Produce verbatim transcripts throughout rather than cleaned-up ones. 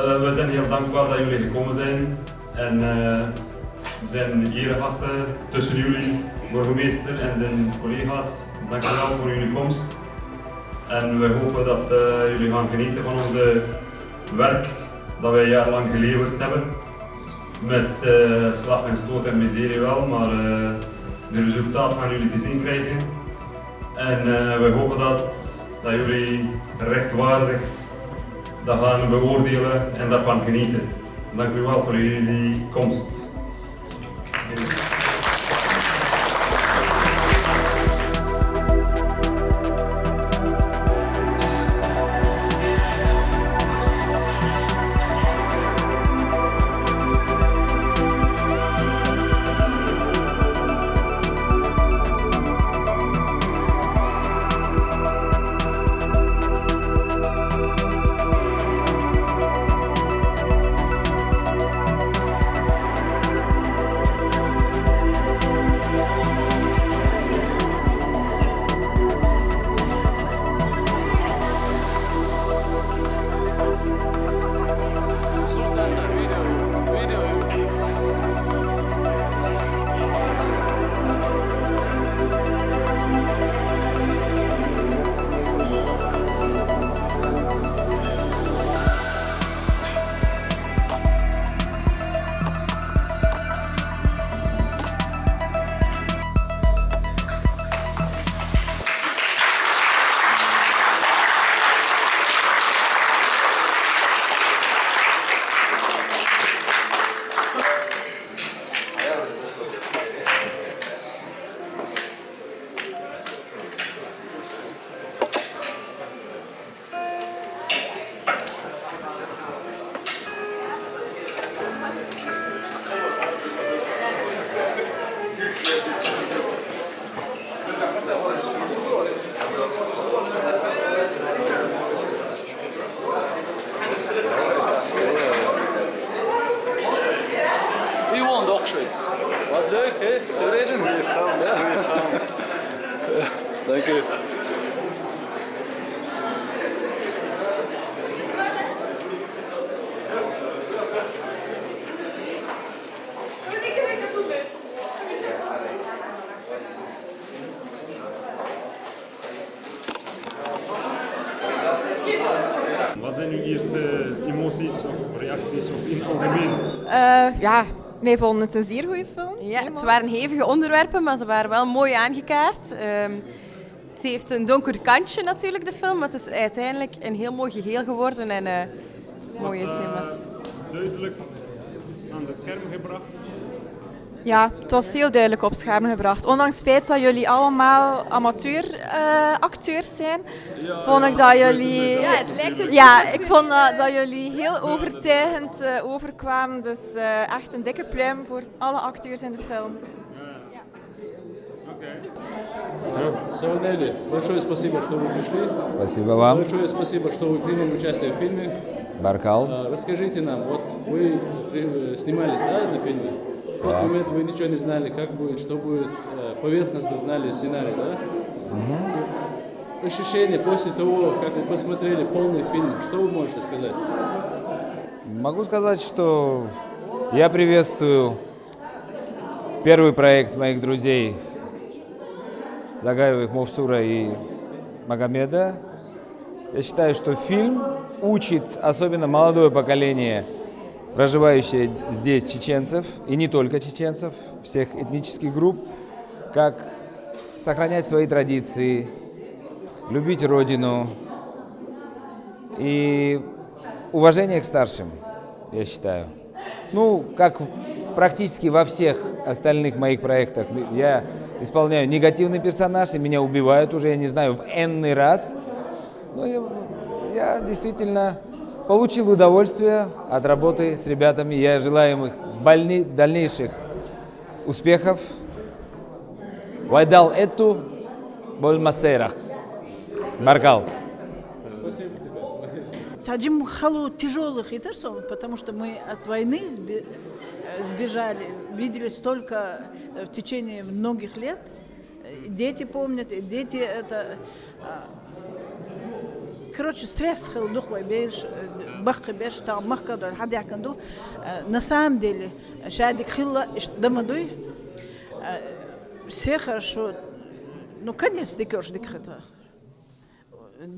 Eh, we zijn heel dankbaar dat jullie gekomen zijn. En eh, zijn eregasten tussen jullie, burgemeester en zijn collega's, dank u wel voor jullie komst. En we hopen dat eh, jullie gaan genieten van onze werk dat wij jarenlang geleverd hebben. Met eh, slag en stoot en miserie wel, maar eh de resultaat gaan jullie te zien krijgen. En eh, wij hopen dat, dat jullie rechtvaardig dat gaan beoordelen en daarvan genieten. Dank u wel voor jullie komst. You won't auction. What's the, okay? You ready? Thank you. Wat zijn uw eerste emoties of reacties of in het algemeen? Eh, ja, wij vonden het een zeer goede film. Ja, het waren hevige onderwerpen, maar ze waren wel mooi aangekaart. Ehm, het heeft een donker kantje natuurlijk, de film, maar het is uiteindelijk een heel mooi geheel geworden en eh, mooie thema's. Duidelijk aan de scherm gebracht. Ja, het was heel duidelijk op scherm gebracht. Ondanks het feit dat jullie allemaal amateur-acteurs zijn, vond ik dat jullie... Ja, het lijkt een... Ja, ik vond dat, dat juljullie heel overtuigend eh, overkwamen. Dus eh, echt een dikke pluim voor alle acteurs in de film. Окей. Всё, Нелли, большое спасибо, что вы пришли. Спасибо вам. Большое спасибо, что вы приняли участие в фильме. Баркал. А, расскажите нам, вот вы э, снимались, да, на фильме? В тот момент вы ничего не знали, как будет, что будет, э, поверхностно знали сценарий, да? Ощущение после того, как вы посмотрели полный фильм, что вы можете сказать? Могу сказать, что я приветствую первый проект моих друзей Загаевых Мовсура и Магомеда. Я считаю, что фильм учит, особенно молодое поколение, проживающее здесь, чеченцев, и не только чеченцев, всех этнических групп, как сохранять свои традиции, любить родину и уважение к старшим, я считаю. Ну, как практически во всех остальных моих проектах, я исполняю негативный персонаж, и меня убивают уже, я не знаю, в энный раз. Но я, я действительно получил удовольствие от работы с ребятами. Я желаю им их больни- дальнейших успехов. Вайдал эту боль массейрах. Баркал. Спасибо тебе. Цаджим халу тяжёлых и терсон, потому что мы от войны сбе- э, сбежали, видели столько э, в течение многих лет. Э, Дети помнят, и дети это... а, Короче, стресс хилла ду-кх вай бераш, э, баккхий бераш, тахана махкара дойла хьадаьхкина ду. Э, на самом деле, шадерг хилла, иштта дан ма дуй. Э, все хорошо. Ну, конечно, дика йолуш дика хета.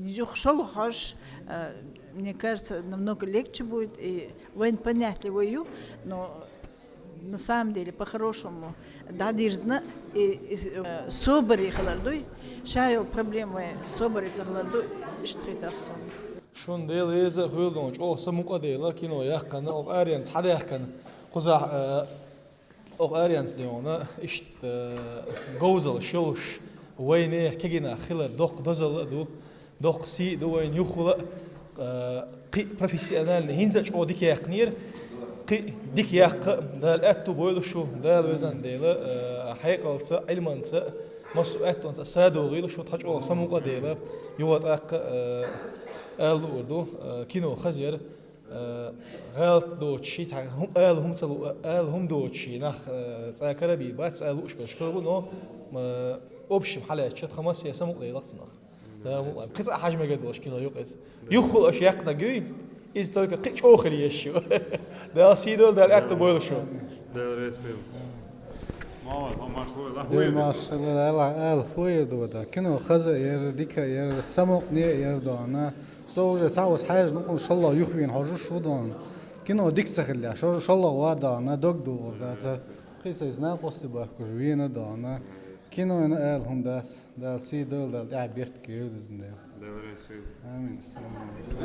Юха шолгӀа хьожуш, э, мне кажется, намного легче будет, и вайна понятливо ю, но на самом деле, по-хорошему, дӀадирзина, и, и, э, собаре хилар дуй, ша йолу проблема вай собаре ца хилар ду, иштта хетар суна. Шуна Дела реза а хуьлда, чӀогӀа самукъа а дела, кино яьккхина, оха аренца хьадаьхкина, кхузахь, э, оха аренца дена, иштта, э, говзалла шелуш, вайнех кегийнах хилар доккха дозалла а ду. Доккха сий а ду вайна юххула а, э, кхин а профессиональный, хӀинца а чӀогӀа дика яьккхинера, кхин а дика яккха а Дала аьтту бойла шу, Дала везан Дела, э, хьекъалца, Ӏилманца, массо а аьттонца а садогӀийла шу, тхан чӀогӀа самукъа а дела, юха тӀаккха, э, ала луур ду, э, кино хаза яра, э, гӀалат доцуш, цхьа хӀу-, ала хӀума ца лу-, ала хӀума доцуш, нах, э, цкъа кара бийр бац, ала лууш берш кара бу, но, э, общем хьалаьцча, тхан массеран самукъа лелахь цунах. Да, мукъа. Кхин цкъа хьажа мегар долуш кино ю-кх иза. Юххула аша яьккхинарг юй, иза только кхин а чӀогӀа хила езаш ю. Дала сий дойла, Дала аьтту бойла шу. Дела реза хуьлда. Дела маршалла, ала хӀун эр ду, да. Кино хаза а яра, дика а яра, самукъане а яра дона. Со уже цхьа вац хьаьжна, укхунна шолгӀа юхавена хьожуш ву дона. Кино дика ца хиллехь, шо-, шолгӀа ван дона, дог дугӀур дац. Кхин сайца накъостий бахкуш вена дона. Кинойна ала хӀума дац. Дала сий дойла, Дала тӀаьхье беркате йойла иза, Дела. Амин. Ассаламу алейкум.